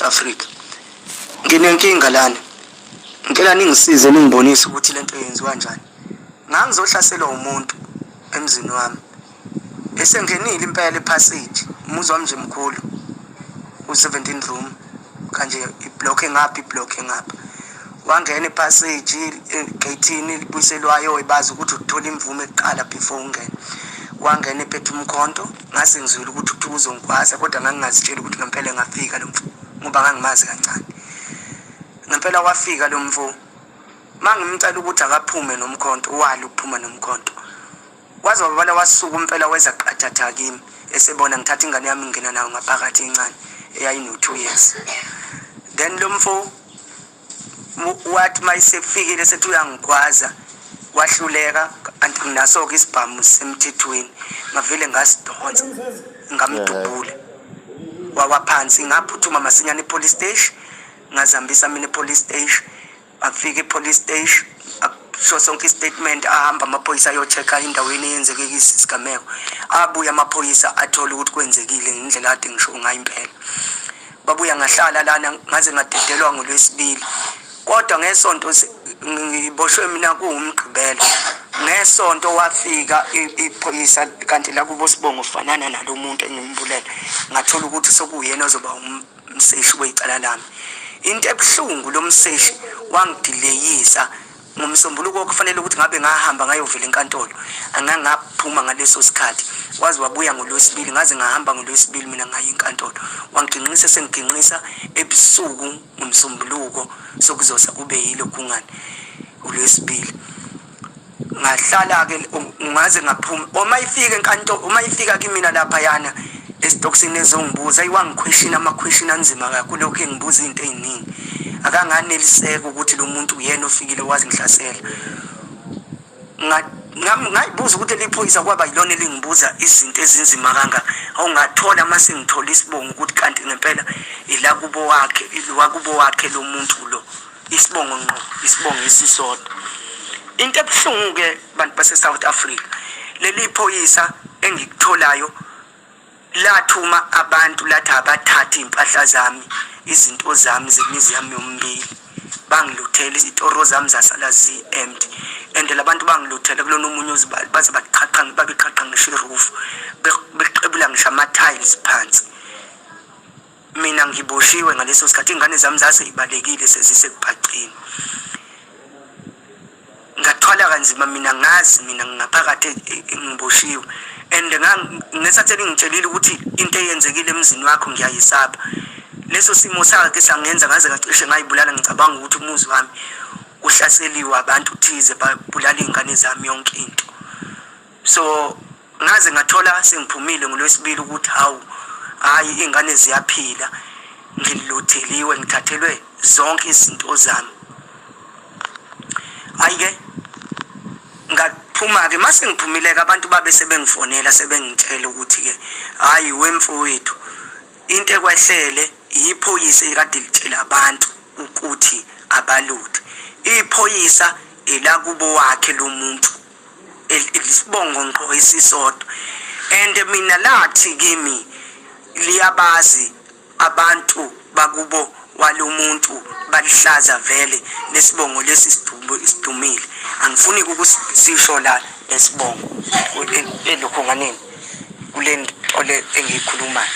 Africa. Nginenkinga lana. Ngicela ningisize ningibonise ukuthi lento yenziwa kanjani. Ngangizohlaselwa umuntu emzini wami. Esengenile impela iphasiji. Umuzi wami nje mkhulu. U-17 room. Kanje iblock engapha iblock engapha. Wangena iphasiji egeyithini elibuyiselwayo ibazi ukuthi uthola imvume kuqala before ungene. Wangena ephethe umkhonto. Ngase ngizwile ukuthi kuthiwa uzongigwaza kodwa ngangingazitsheli ukuthi ngempela engafika lo mfo ngoba ngangimazi kancane. Ngempela wafika lo mfo. Mangimcela ukuthi akaphume nomkhonto, wala ukuphuma nomkhonto. Waze wababala wasuka impela weza qathatha kimi esebona ngithatha ingane yami ngingena nayo ngaphakathi encane eyayino-2 years. Then lo mfo wathi mayisefikile sethi uyangigwaza wahluleka kanti nginaso-ke isibhamu sisemthethweni ngavele ngasidonsa ngamdubula wawa phansi ngaphuthuma masinyane e-police station ngazihambisa mina e-police station. Afika e-police station akusho sonke i-statement ahamba amaphoyisa ayo-check-a endaweni eyenzeke isigameko. Abuya amaphoyisa athola ukuthi kwenzekile ngendlela kade ngisho ngayo impela. Babuya ngahlala lana ngaze ngadedelwa ngolwesibili. Kodwa ngesonto ngiboshwe mina kuwumgqibelo. Ngesonto wafika iphoyisa kanti la kubo sibongo fanana nalo muntu engimbulele. Ngathola ukuthi sokuyena ozoba umseshi wecala lami. Into ebuhlungu lo mseshi wangidileyisa ngoMsombuluko okufanele ukuthi ngabe ngahamba ngayovela enkantolo. Angangaphuma ngaleso sikhathi. Waze wabuya ngoLwesibili ngaze ngahamba ngoLwesibili mina ngaya enkantolo. Wangiginqisa sengiginqisa ebusuku ngoMsombuluko sokuzosa kube yilokhu ngani uLwesibili. Ngahlala-ke ngaze ngaphuma. Uma ifika enkantolo, uma ifika kimina laphayana esitokisini ezongibuza, ayi wangikhweshina amakhweshini anzima kakhulu lokhu engibuza izinto ey'ningi. Akanganeliseka ukuthi lo muntu uyena ofikile wazingihlasela. Ngayibuza ukuthi leli phoyisa kwaba yilona elingibuza izinto ezinzima kangaka. Awungathola uma sengithola isibongo ukuthi kanti ngempela ila kubo wakhe, wakubo wakhe lo muntu lo. Isibongo ngqo, isibongo esisodwa. Into ebuhlungu-ke bantu base-South Africa, leli phoyisa engikutholayo lathuma abantu lathi abathathe iy'mpahla zami, izinto zami zemizi yami yomibili. Bangiluthela izitoro zami zasala zi-empty and labantu bangiluthela kulona omunye baze baqhaqha babeqhaqha ngisho i-roof, beqebula ngisho ama-tiles phansi. Mina ngiboshiwe ngaleso sikhathi, iy'ngane zami zaseyibalekile sezisekubhaceni. Ngathwala kanzima mina ngazi mina ngingaphakathi ngiboshiwe and ngesathi elingitshelile ukuthi into eyenzekile emzini wakho ngiyayisaba. Leso simo sakhe sangenza ngaze ngacishe ngayibulala ngicabanga ukuthi umuzi wami uhlaseliwe abantu thize babulala iy'ngane zami yonke into. So ngaze ngathola sengiphumile ngolwesibili ukuthi hawu hhayi iy'ngane ziyaphila ngilutheliwe ngithathelwe zonke izinto zami. Hhayi-ke ngaphuma-ke mase ngiphumile-ke abantu babe sebengifonela sebengitshela ukuthi-ke hhayi wemfowethu into ekwehlele yiphoyisa ekade litshela abantu ukuthi abaluthe. Iphoyisa elakubo wakhe lo muntu. Isibongo ngqo esisodwa and mina lathi kimi liyabazi abantu bakubo walomuntu balihlaza vele lesibongo lesi sidumile angifuni ukusisho la lesibongo elokhu nganini kule nto le engiyikhulumayo.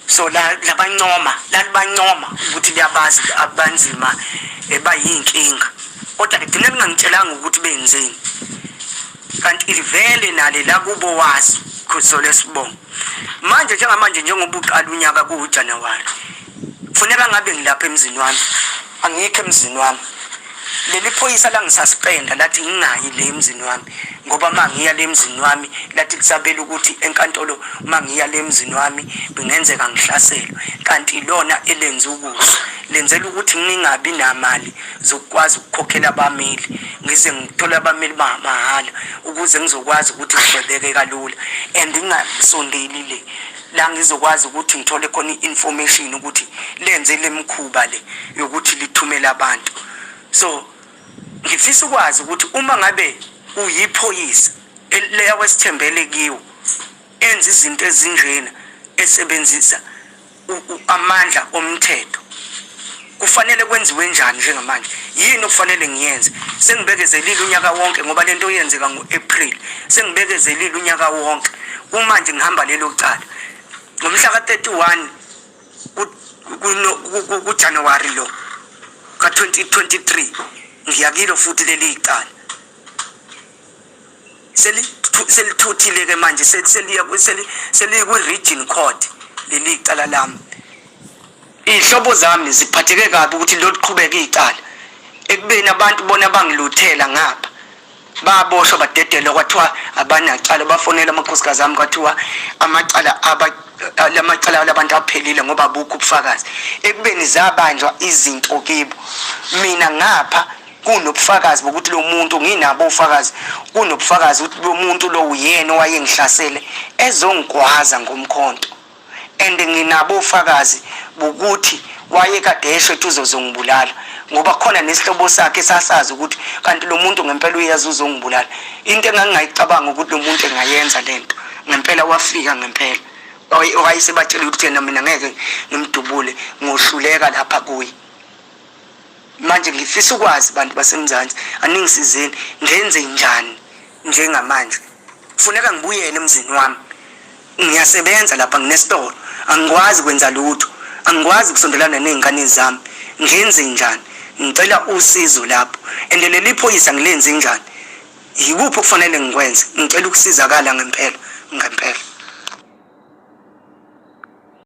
So la labancoma lalibancoma ukuthi liyabazi abanzima bayinkinga kodwa ligcine lingangitshelanga ukuthi benzeni kanti livele nale lakubo wazi so lesibongo. Manje njengamanje njengoba uqala unyaka kuwuJanuwari kufuneka ngabe ngilapha emzini wami, angikho emzini wami. Leli phoyisa langisuspenda lathi ngingayi le emzini wami ngoba uma ngiya le emzini wami lathi lisabela ukuthi enkantolo uma ngiya le emzini wami kungenzeka ngihlaselwe, kanti ilona elenza ukusa lenzela ukuthi ngingabi namali zokukwazi ukukhokhela abameli ngize ngithole abameli mahhala ukuze ngizokwazi ukuthi ngigwebeke kalula and ngingasondeli le la ngizokwazi ukuthi ngithole khona i-information ukuthi lenze le mkhuba le yokuthi lithumele abantu. So ngifisa ukwazi ukuthi uma ngabe uyiphoyisa leya wesithembele kiwo enza izinto ezinjena esebenzisa amandla omthetho. Kufanele kwenziwe njani njengamanje? Yini okufanele ngiyenze? Sengibekezelile unyaka wonke ngoba lento yenzeka ngo-April. Sengibekezelile unyaka wonke. Kumanje ngihamba lelo cala. Ngomhla ka-31 kuJanuwari lo ka-2023 ngiyakilo futhi leli icala. Selithuthile ke manje, seliya seliyi-region court leli cala lami. Iy'hlobo zami ziphatheke kabi ukuthi loluqhubeka icala ekubeni abantu bona bangiluthela ngapha, baboshwa, badedelwa, kwathiwa abanacala. Bafonela amakhosikazi ami, kwathiwa amacala lamacala labantu aphelile ngoba abukho ubufakazi, ekubeni zabanjwa izinto kibo. Mina ngapha kunobufakazi bokuthi lo muntu, nginabo ufakazi, kunobufakazi ukuthi lo muntu lo uyena owayengihlasele ezongigwaza ngomkhonto, and nginabo ufakazi bokuthi wayekade esho ethi uzozongibulala, ngoba khona nesihlobo sakhe sasazi ukuthi kanti lo muntu ngempela uyazi uzongibulala. Into engangingayicabanga ukuthi lo muntu engayenza lento, ngempela wafika ngempela wayesebatshela ukuthi yena mina ngeke ngimdubule, ngohluleka lapha kuye. Manje ngifisa ukwazi, bantu baseMzansi, aningisizeni, ngenze njani njengamanje? Kufuneka ngibuyele emzini wami. Ngiyasebenza lapha, nginesitolo, angikwazi kwenza lutho, angikwazi ukusondelana ney'ngane zami. Ngenze njani? Ngicela usizo lapho. And leli phoyisa ngilenze njani? Yikuphi okufanele ngikwenze? Ngicela ukusizakala ngempela ngempela.